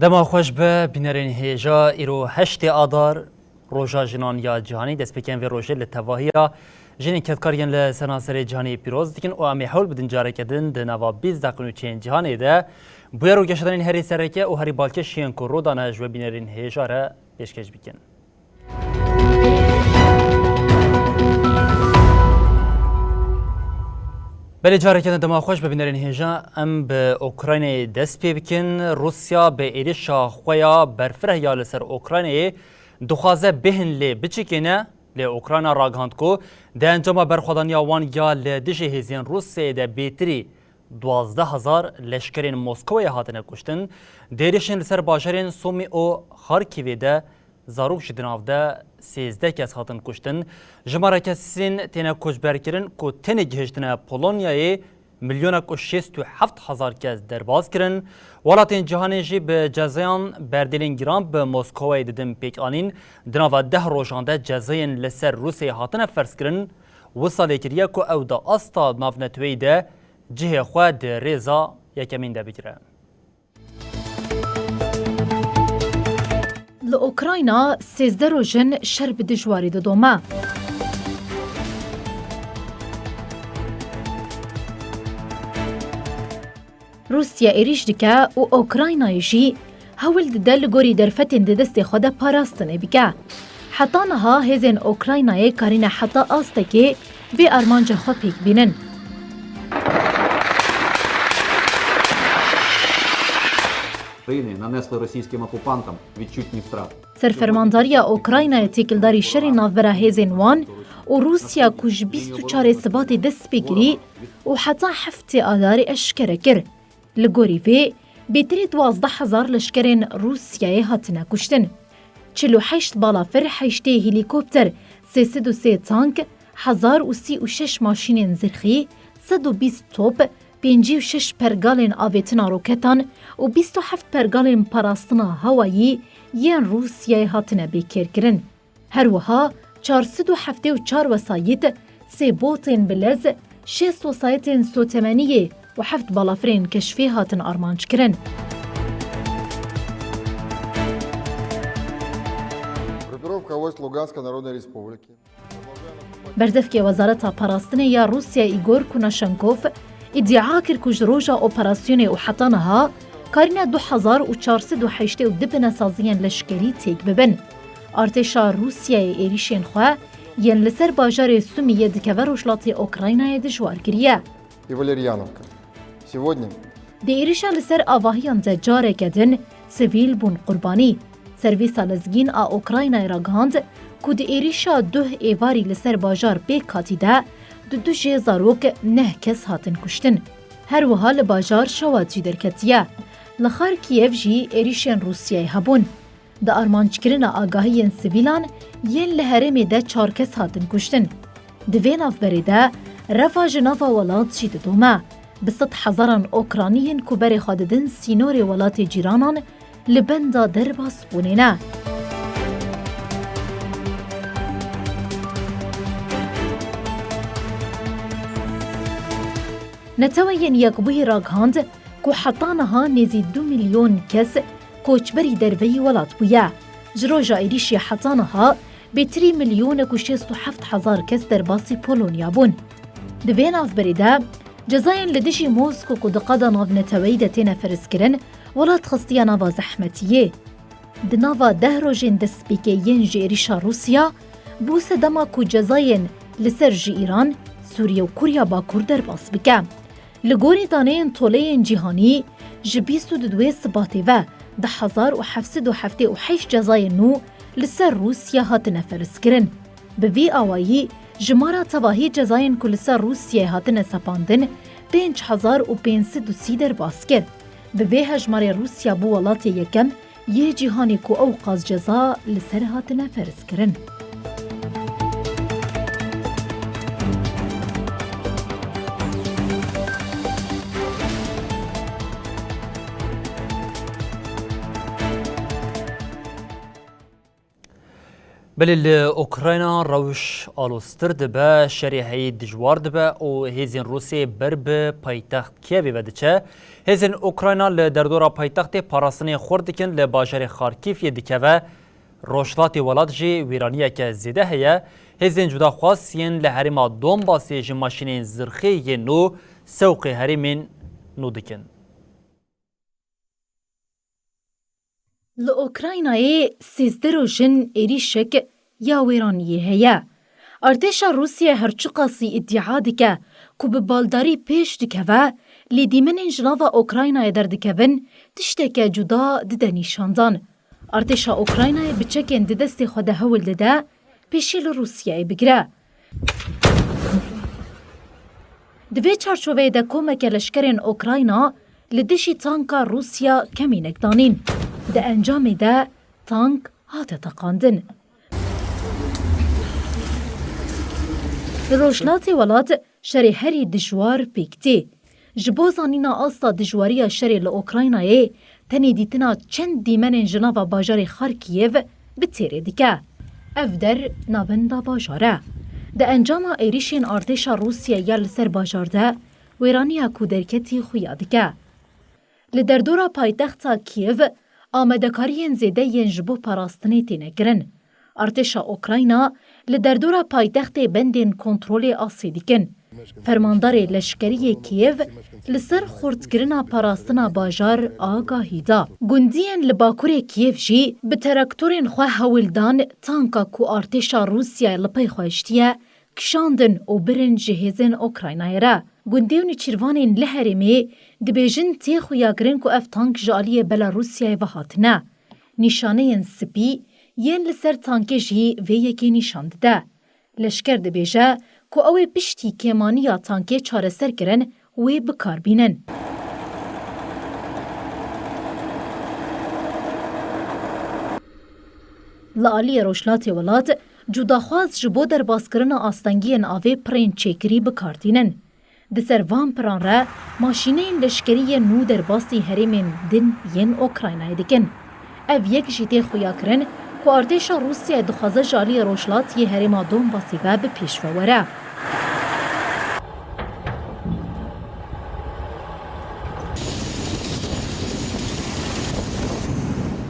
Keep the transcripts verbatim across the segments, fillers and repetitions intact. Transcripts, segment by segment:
Dema xweş be, bînerên hêja, îro heştê Adar, Roja Jinan ya Cîhanî, destpêkên vê rojê li tevahiya jinên kedkar yên li seranserê cîhanê pîroz dikin û em ê hewl bidin careke din di nava bîst deqîqên û çêyên cîhanê de bûyer û geşedanên herî sereke û herî balkêş yên ku rû dane ji we bînerên hêja re pêşkêş bikin. Belê, careke din dema xweş be bînerên hêja, em bi Ukraynayê dest pê bikin. Rûsya bi êrişa xwe ya berfireh ya li ser Ukraynayê dixwaze bêhn lê biçikêne, lê Ukrayna ragihand ku di encama berxwedaniya wan ya li dijî hêzên Rûsyayê de bêtirî duwazdeh hezar leşkerên Moskowayê hatine kuştin. Di êrişên li ser bajarên Sumî û Xarkîvê de zarok jî di nav de sêzdeh kes hatin kuştin. Jimara kesên têne koçberkirin ku tenê gihiştine Polonyayê milyonek û şêst û heft hezar kes derbas kirin. Welatên cîhanê jî bi cezayan berdêlên giran bi Moskowayê didin pêkanîn. Di nava deh rojan de cezayên li ser Rûsyayê hatine ferzkirin. Wisa lêkiriye ku ew di asta navneteweyî de cihê xwe di rêza yekemîn de bigire. Li Ukrayna sêzdeh roj in şer bi dijwarî didome. Rûsya êrîş dike û Ukraynayê jî hewl dide li gorî derfetên di destê xwe de parastinê bike. Heta niha hêzên Ukraynayê karîne heta astekê vê armanca xwe pêk bînin. України нанесли російським окупантам відчутні втрати. Serfermandariya Ukraynayê têkildarî şerê navbera hêzên wan û Rûsya ku ji bîst û çarê Sibatê dest pê kirî û heta heftê Adarê eşkere kir. Li gorî vê, bêtirî duwazdeh hezar leşkerên Rûsyayê hatine kuştin. Çil û heşt balafir, heştê helîkopter, sê sed û sê tank, hezar û sî û şeş maşînên zirxî, sed û bîst top, pêncî û şeş pergalên avêtina roketan û bîst û heft pergalên parastina hewayî yên Rûsyayê hatine bêkêrkirin. Her wiha çar sed û heftê û çar wesayît, sê botên bi lez, şêst wesayîtên sotemeniyê û heft balafirên keşfê hatin armanckirin. Группировка войск Луганской Народной Республики. Berdevkê Wezareta Parastinê ya Rûsyayê Îgor Kunaşenkov îdia kir ku ji roja operasyonê û heta niha karîne du hezar û çar sed û heştê û du binesaziyên leşkerî têk bibin. Artêşa Rûsyayê êrîşên xwe yên li ser bajarê Sumiyê dikeve rojhilatê Ukraynayê dijwar kiriye. И Валерьяновка. Сегодня Di êrişa li ser avahiyan de careke din sivîl bûn qurbanî. Servîsa Lezgîn a Ukraynayê ragihand ku di êrişa duh êvarî li ser bajar pêk hatî de di du jê zarok neh kes hatin kuştin. Her wiha li bajar şewat jî derketiye. Li Xarkiyev jî êrişên Rûsyayê hebûn. Di armanckirina agahiyên sivîlan yên li herêmê de çar kes hatin kuştin. Di vê navberê de reva ji nava welat jî didome. Bi sed hezaran Okranî yên ku berê xwe didin sînorê welatê cîranan li benda derbasbûnê ne. Neteweyên Yekbûyî ragihand ku heta niha nêzî du milyon kes koçberî derveyî welat bûye. Ji roja êrîşê heta niha bêtirî milyonek û şêst û heft hezar kes derbasî Polonya bûn. Di vê navberê de cezayên li dijî Mosko ku di qada navneteweyî de têne ferezkirin, welat xistiye nava zehmetiyê. Di nava deh rojên destpêkê yên ji êrîşa Rûsya bû sedema ku cezayên li ser ji Îran, Sûriye û Kurya Bakur derbas bike. Li gorî daneyên toleyên cîhanî, ji bîst û duwê Sibatê ve du hezar û heft sed û heftê û heşt cezayên nû li ser Rûsya hatine ferezkirin. Bi vî awayî, jimara tevahî cezayên ku li ser Rûsyayê hatine sepandin, Pênc hezar û pênc sed û sî derbas kir. Bi vê hejmarê Rûsya bû welatê yekem yê cîhanê ku ew qas ceza li ser hatine ferzkirin. Belê li Ukrayna rewş aloztir dibe, şerê heyî dijwar dibe û hêzên Rûsiyê ber bi paytext Kievê ve diçe. Hêzên Ukrayna li derdora paytextê parastinê xurt dikin, li bajarê Xarkîfyê dikeve. Rojhilatê welat jî wêraniyeke zêde heye. Hêzên cudaxwaz yên li herêma Donbasê ji maşînên zirxê yên nû sewqê herêmên nû dikin. Li Ukraynayê sêzdeh rojin êrîşek ya wêraniyê heye. Artêşa Rûsiyê her çiqasî îdîa dike ku bi baldarî pêş dikeve, lê dîmenên ji nava Ukraynayê derdikevin tişteke cuda dide nîşandan. Artêşa Ukraynayê bi çekên di destê xwe de hewl dide pêşî li Rûsiyeyê bigire. Di vê çarçoveyê de komeke leşkerên Ukrayna li dijî tanka Rûsya kemînek danîn. Di encamê de tank hate teqandin. Li rojhilatê welat şerê herî dijwar pêk tê. Ji bo zanîna asta dijwariya şerê li Ukraynayê, tenê dîtina çend dîmenên ji nava bajarê Xarkîv bi têrê dike. Ev der navenda bajar e. Di encama êrîşên artêşa Rûsiyê ya li ser bajar de wêraniya ku derketî xuya dike. Li derdora paytexta Kîev amadekariyên zêde yên ji bo parastinê têne kirin. Artêşa Ukrayna li derdora paytextê bendên kontrolê asê dikin. Fermandarê leşkerî yê Kîev li ser xurtkirina parastina bajar agahî da. Gundiyên li bakurê Kîev jî bi traktorên xwe hewl dan tanka ku artêşa Rûsya li pey xwe hiştiye, kişandin û birin ji hêzên Ukraynayê re. Gundî û nêçîrvanên li herêmê dibêjin tê xuyakirin ku ev tank ji aliyê Belarûsyayê ve hatine. Nîşaneyên spî yên li ser tankê jî vê yekê nîşan dide. Leşker dibêje ku ew ê piştî kêmaniya tankê çareser kirin, wê bi kar bînin. Li aliyê Rojhilatê Welat, cudaxwaz ji bo derbaskirina astengiyên avê pirên çêkirî bi kar tînin. Di ser van piran re maşîneyên leşkerî yên nû derbasî herêmên din yên Ukraynayê dikin. Ev yek jî tê xuyakirin ku artêşa Rûsyayê dixwaze ji aliyê rojhilat yê herêma Donbasê ve bi pêş ve were.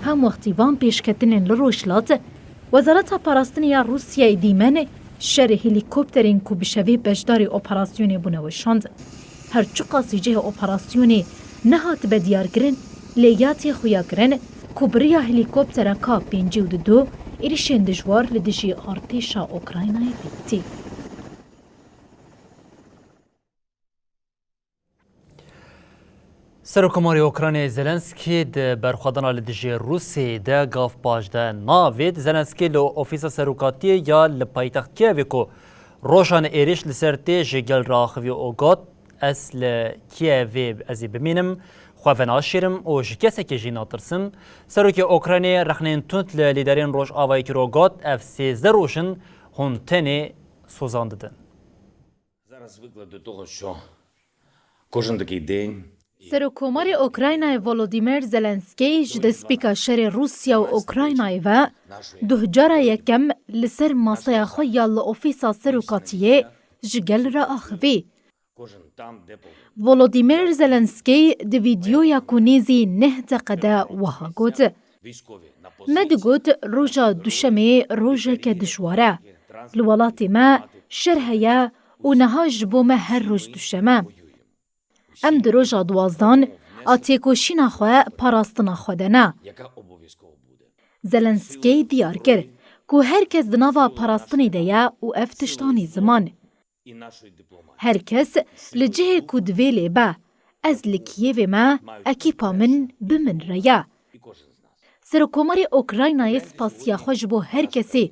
Hemwextî van pêşketinên li rojhilat, Wezareta Parastinê ya Rûsyayê dîmen şerê helîkopterên ku bi şevê beşdarî operasyonê bûne weşand. Her çiqasî cihê operasyonê nehatibe diyarkirin, lê ya tê xuyakirin ku bi riya helîkoptera K pêncî û du êrîşên dijwar li dijî artêşa Ukraynayê pêk tî. Serokkomarê Ukraynayê Zelenskî di berxwedana li dijî Rûsiyê de gav paşde navêt. Zelenskî li ofîsa serokatiyê ya li paytext Kievê ku rojan êrîş li ser tê ji gel re axivî û got, Ez li Kievê ez ê bimînim, xwe venaşêrim û ji kesekê jî natirsim. Serokê Ukraynayê rexnên tund li lîderên Rojavayê kir û got, Ev sêzdeh roj in hûn tenê sozan didin. Зараз виклик до того, що кожен такий день Serokkomarê Ukraynayê Volodymyr Zelenskî ji destpêka şerê Rûsya û Ukraynayê ve duh cara yekem li ser masaya xwe ya li ofîsa serokatiyê ji gel re axivî. Volodymyr Zelenskî di vîdeoya ku nêzî neh deqe de wiha got, Me digot roja duşemê rojeke dijwar e. Li welatê me şer heye û niha ji bo me her roj duşem e. Em di roja duwazdan a têkoşîna xwe parastina xwe de ne. Zelenskî diyar kir ku her kes di nava parastinê de ye û ev tişt anî ziman. Her kes li cihê ku divê lê be, ez li Kiyevê me, ekîpa min bi min re ye. Serokkomarê Ukraynayê spasiya xwe ji bo her kesê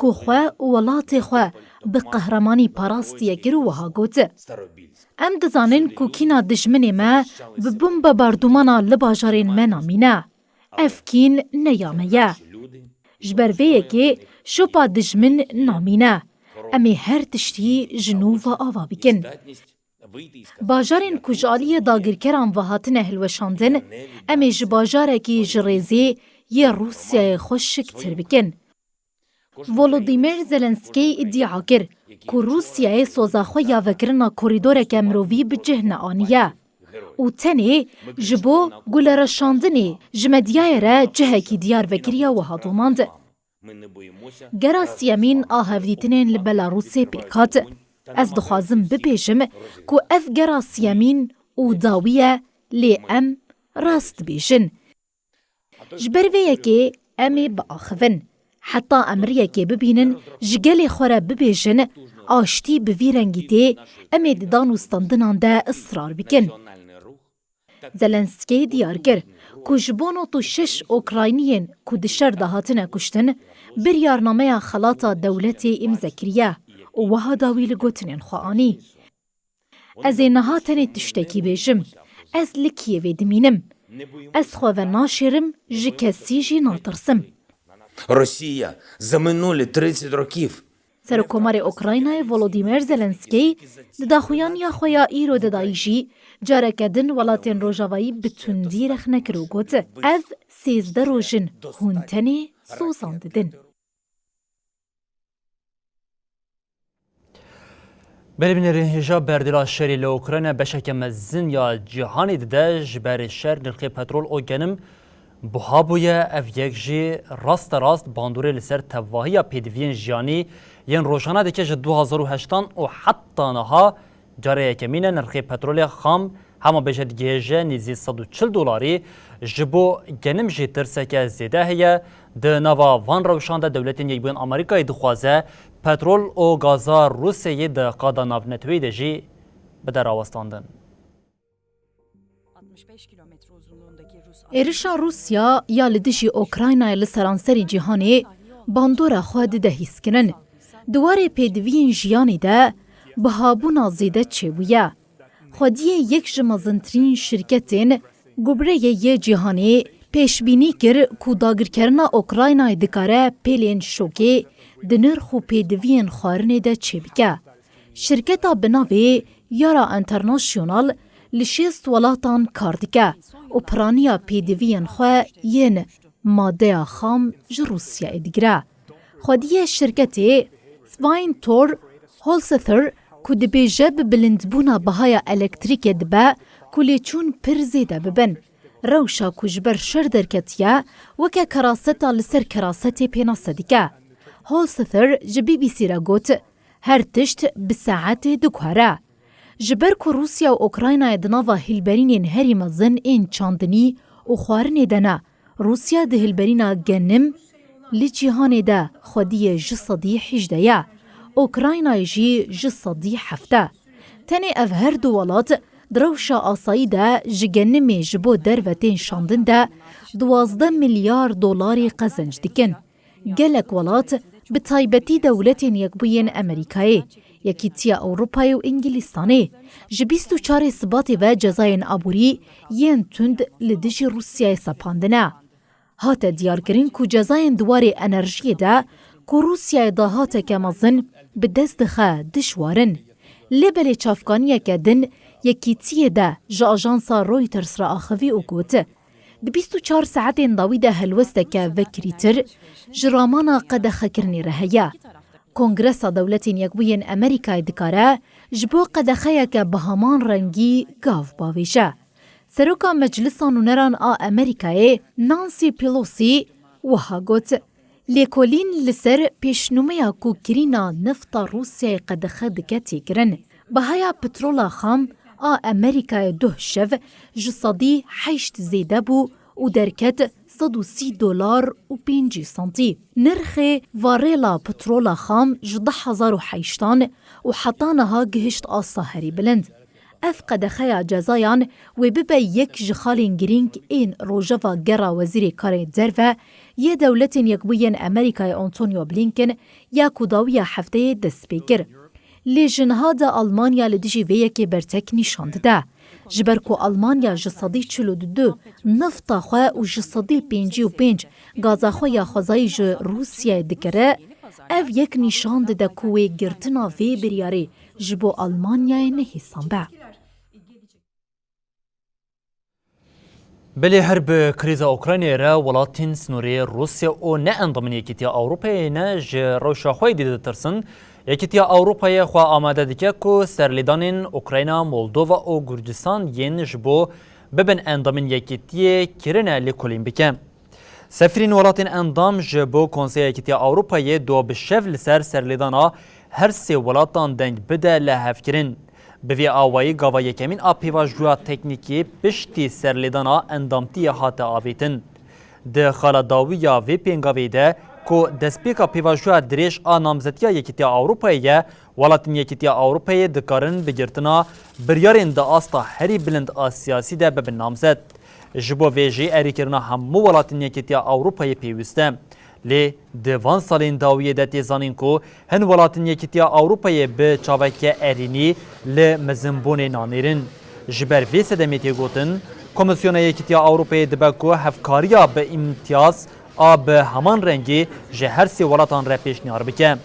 ku xwe û welatê xwe bi qehremanî parastiye kir û wiha got, Em dizanin ku kîna dijminê me bi bombe bardûmana li bajarên me namîne. Ev kîn ne ya me ye. Ji ber vê yekê şopa dijmin namîne. Em ê her tiştî ji nû ve ava bikin. Bajarên ku ji aliyê dagirkeran ve hatine hilweşandin, em ê ji bajarekî ji rêzê yê Rûsyayê xweşiktir bikin. Volodîmyr Zelenskî îdia kir ku Rûsyayê soza xwe ya vekirina korîdoreke mirovî bi cih neaniye û tenê ji bo gulereşandinê ji medyayê re cihekî diyar vekiriye wiha domand. Gera siyemîn a hevdîtinên li Belarusê pêk hat. Ez dixwazim bibêjim ku ev gera siyemîn û dawî ye, lê em rast dibêjin. Ji ber vê yekê em ê biaxivin. Heta em riyekê bibînin, ji gelê xwe re bibêjin, aştî bi vî rengî tê, em ê di dan û standinan de israr bikin. Zelenskî diyar kir ku ji bo nod û şeş Ukrayniyên ku di şer de hatine kuştin, biryarnameya xelata dewletê îmze kiriye û wiha dawî li gotinên xwe anî. Ez ê niha tenê tiştekî bêjim. Ez li Kiyevê dimînim. Ez xwe venaşêrim, ji kesî jî natirsim. Росія заминули тридцять років. Serokkomarê Ukraynayê Volodymyr Zelenskî di daxuyaniya xwe ya îro de dayî jî careke din welatên Rojavayî bi tundî rexne kir û got, Ev sêzdeh roj in hûn tenê sozan didin. Belê bînerên hêja, berdêla şerê li Ukrayna beşeke mezin ya cîhanê dide. Ji ber şer nirxê petrol û genim buha bûye. Ev yek jî rasterast bandorê li ser tevahiya pêdiviyên jiyanî yên rojane dike. Ji du hazar û heştan û heta niha carê yekemîn e nirxê petrolê xam hema bêje digihêje nêzî sed û çil dolarî. Ji bo genim jî tirseke zêde heye. Di nava van rewşan de Dewletên Yekbûyên Amerîkayê dixwaze petrol û gaza Rûsyayê di qada navneteweyî de jî bide rawestandin. Êrişa Rûsya ya li dijî Ukraynayê li seranserî cîhanê bandora xwe dide hîskirin. Di warê pêdiviyên jiyanê de bihabûna zêde çêbûye. Xwediyê yek ji mezintirîn şirketên gubreyê yê cîhanê pêşbînî kir ku dagirkerina Ukraynayê dikare pêlên şokê di nirx û pêdiviyên xwarinê de çêbike. Şirketa bi navê Yara International li şêst welatan kar dike û piraniya pêdiviyên xwe yên madeya xam ji Rûsyayê digire. Xwediyê şirketê Svain Tor Holsether ku dibêje bi bilindbûna bihaya elektrîkê dibe ku lêçûn pir zêde bibin. Rewşa ku ji ber şer derketiye weke keraseta li ser kerasetê pênase dike. Holsether ji B B C re got, Her tişt bi saetê diguhere. Ji ber ku Rûsya û Ukraynayê di nava hilberînên herî mezin ên çandinî û xwarinê de ne, Rûsya di hilberîna genim li cîhanê de xwediyê ji sedî hejdeh ye, Ukraynayê jî ji sedî heft e. Tenê ev her du welat di rewşa asayî de ji genimê ji bo derve tên şandin de duwazdeh milyar dolarî qezenc dikin. Gelek welat, bi taybetî Dewletên Yekbûyên Amerîkayê, Yekîtiya Ewropayê û Îngilîstanê, ji bîst û çarê Sibatê ve cezayên aborî yên tund li dijî Rûsyayê sepandine. Hate diyarkirin ku cezayên di warê enerjiyê de ku Rûsyayê dahateke mezin bi dest dixe dijwar in. Lê belê çavkaniyeke din Yekîtiyê de ji ajansa Reuters re axivî û got, Di bîst û çar saetên dawî de helwesteke vekirîtir ji ramana qedexekirinê re heye. Kongresa Dewletên Yekbûyên Amerîkayê dikare ji bo qedexeyeke bi heman rengî gav bavêje. Seroka Meclisa Nûneran a Amerîkayê Nancy Pelosi wiha got, Lêkolîn li ser pêşnûmeya ku kirîna nefta Rûsyayê qedexe dike tê kirin. Bihaya petrola xam a Amerîkayê duh şev ji sedî heşt zêde bû û derket sed û sî dolar û pêncî santî. Nirxê varêla petrola xam ji du hezar û heştan û heta niha gihişt asta herî bilind. Ev qedexeya cezayan wê bibe yek ji xalên girîng ên rojeva gera Wezîrê Karê Derve yê Dewletên Yekbûyî yên Amerîkayê Antonio Blinken ya ku dawiya hefteyê dest pê kir. Lê ji niha de Almanya li dijî vê yekê bertek nîşan dide. Ji ber ku Almanya ji sedî çil û du nifta xwe û ji sedî pêncî û pênc gaza xwe ya xwezayî ji Rûsyayê dikire, ev yek nîşan dide ku wê girtina vê biryarê ji bo Almanyayê nehêsan be. Belê her bi krîza Ukraynayê re welatên sînorê Rûsya û ne endamên Yekîtiya Ewropayê ne ji rewşa xwe yê dî ditirsin. Yekîtiya Ewropayê xwe amade dike ku serlêdanên Ukrayna, Moldova û Gurcistan yên ji bo bibin endamên Yekîtiyê kirine lêkolîn bike. Sefîrên welatên endam ji bo Konseya Yekîtiya Ewropayê do bi şev li ser serlêdana her sê welatan deng bide lihevkirin. Bi vî awayî gava yekemîn a pêvajoya teknîkî piştî serlêdana endamtiyê hate avêtin. Di xala dawî ya vê pêngavê de ku destpêka pêvajoya dirêj a namzetiya Yekîtiya Ewropayê ye, welatên Yekîtiya Ewropayê dikarin bi girtina biryarên di asta herî bilind a siyasî de bibin namzet. Ji bo vê jî erêkirina hemû welatên Yekîtiya Ewropayê pêwîst e. Lê di van salên dawiyê de tê zanîn ku hin welatên Yekîtiya Ewropayê bi çaveke erênî li mezinbûnê nanêrin. Ji ber vê sedemê tê gotin, Komîsyona Yekîtiya Ewropayê dibe ku hevkariya bi îmtiyaz a bi heman rengî ji her sê welatan re pêşniyar bike.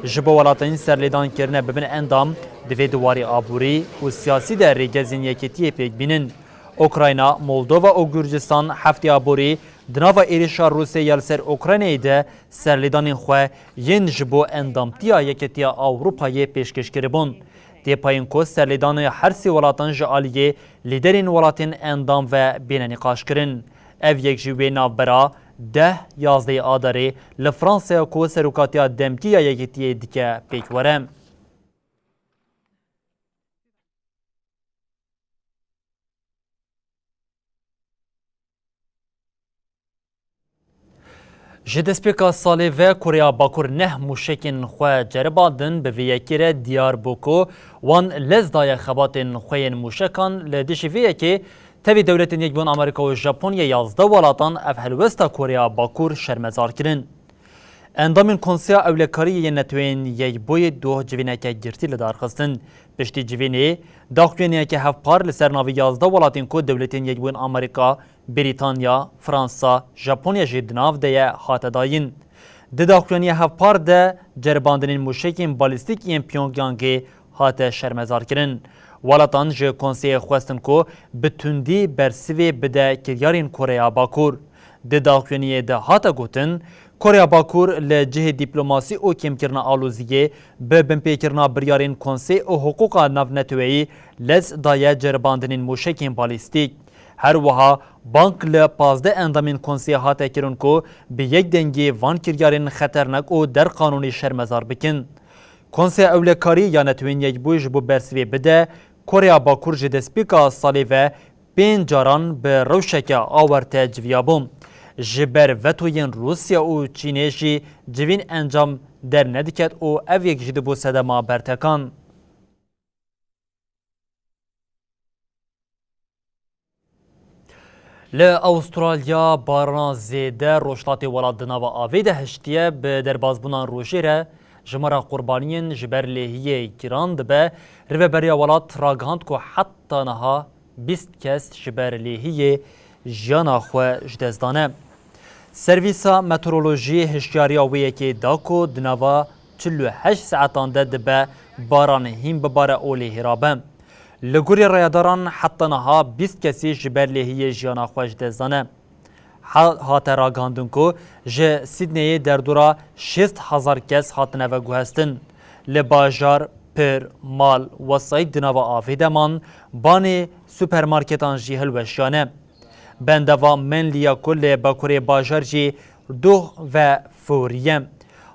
Ji bo welatên serlêdan kirine bibin endam, divê di warê aborî û siyasî de rêgezên yekîtiyê pêk bînin. Ukrayna, Moldova û Gurcistan heftêya borî di nava êrişa Rûsyayê ya li ser Ukraynayê de serlêdanên xwe yên ji bo endamtiya Yekîtiya Ewropayê pêşkêş kiribûn. Tê payîn ku serlêdanê her sê welatan ji aliyê lîderên welatên endam ve bêne nîqaşkirin. Ev yek jî wê navbera deh yazdehê Adarê li Fransaya ku serokatiya demkî ya Yekîtiyê dike pêk were. Ji destpêka salê ve Koreya Bakur neh mûşekên xwe ceribandin, bi vê yekê re diyar bû ku wan lez daye xebatên xwe yên mûşekan. Li dijî vê yekê tevî Dewletên Yekbûn Amerîka û Japonya yazdeh welatan ev helwesta Koreya Bakur şermezar kirin. Endamên Konseya Ewlekariyê yên Neteweyên Yekbûyî doh civîneke girtî li dar xistin. Piştî civînê, daxuyaniyeke hevpar li ser navê yazdeh welatên ku Dewletên Yekbûyî yên Amerîka, Brîtanya, Fransa, Japonya jî di nav de ye hate dayîn. Di daxuyaniya hevpar de ceribandinên mûşekên balîstîk yên Pyongyangê hate şermezarkirin. Welatan ji Konseyê xwestin ku bi tundî bersivê bide kiryarên Koreya Bakur. Di daxuyaniyê de hate gotin, Koreya Bakur li cihê dîplomasî û kêmkirina aloziyê bi binpêkirina biryarên Konsey û hiqûqa navneteweyî lez daye ceribandinên mûşekên balîstîk. Her wiha bang li pazdeh endamên Konseyê hate kirin ku bi yek dengî van kiryarên xeternak û derqanûnî şermezar bikin. Konseya Ewlekarî ya Netewên Yekbûyî ji bo bersivê bide, Koreya Bakur ji destpêka salê ve pênc caran bi rewşeke awarte civiyabû. Ji ber vetoyên Rûsya û Çînê jî civîn encam dernediket û ev yek jî dibû sedema bertekan. Li Awustralya barana zêde rojhilatê welat di nava avê de hiştiye, bi derbazbûna rojê re jimara qurbaniyên ji ber lêhiyê giran dibe. Rêveberiya welat ragihand ku heta niha bîst kes ji ber lêhiyê jiyana xwe ji dest dane. Servîsa Meteorolojiyê hişyariya wê yekê da ku di nava çil û heşt saetan de dibe baran hîn bibare û lêhê rabe. Li gorî rayadaran heta niha bîst kesî ji ber lêhiyê jiyana xwe ji dest dane. Ha-, hate ragihandin ku ji Sydneyê derdora şêst hezar kes hatine veguhestin. Li bajar, pir, mal, wesayît di nava avê de man, banê supermarketan jî hilweşiyane. Bendava Manly ya ku li bakurê bajar jî doh ve forî ye.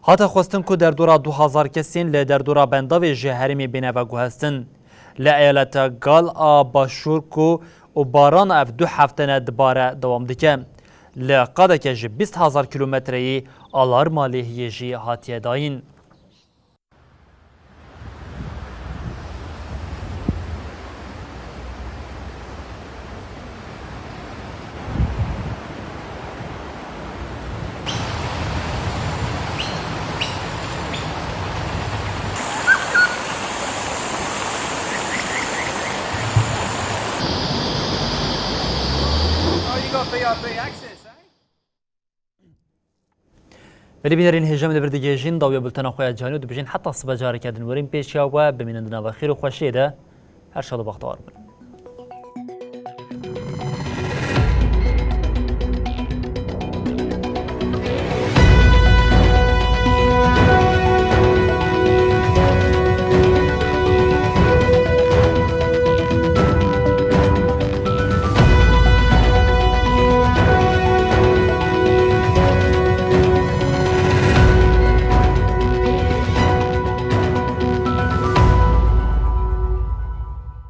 Hate xwestin ku derdora du hezar kesên li derdora bendavê ji herêmê bêne veguhestin. Li eyaleta Gal a Başûr ku û baran ev du heftene dibare dewam dike. Li qadeke ji bîst hezar kîlometreyî alarma lêhiyê jî hatiye dayîn. V I P access, eh? Belê bînerên hêja me li vir digihêjin dawiya bultena xwe ya cîhanî û dibêjin heta sibe careke din werin pêşiya we, bimînin di nava xêr û xweşiyê de. Her şad û bextewar bin.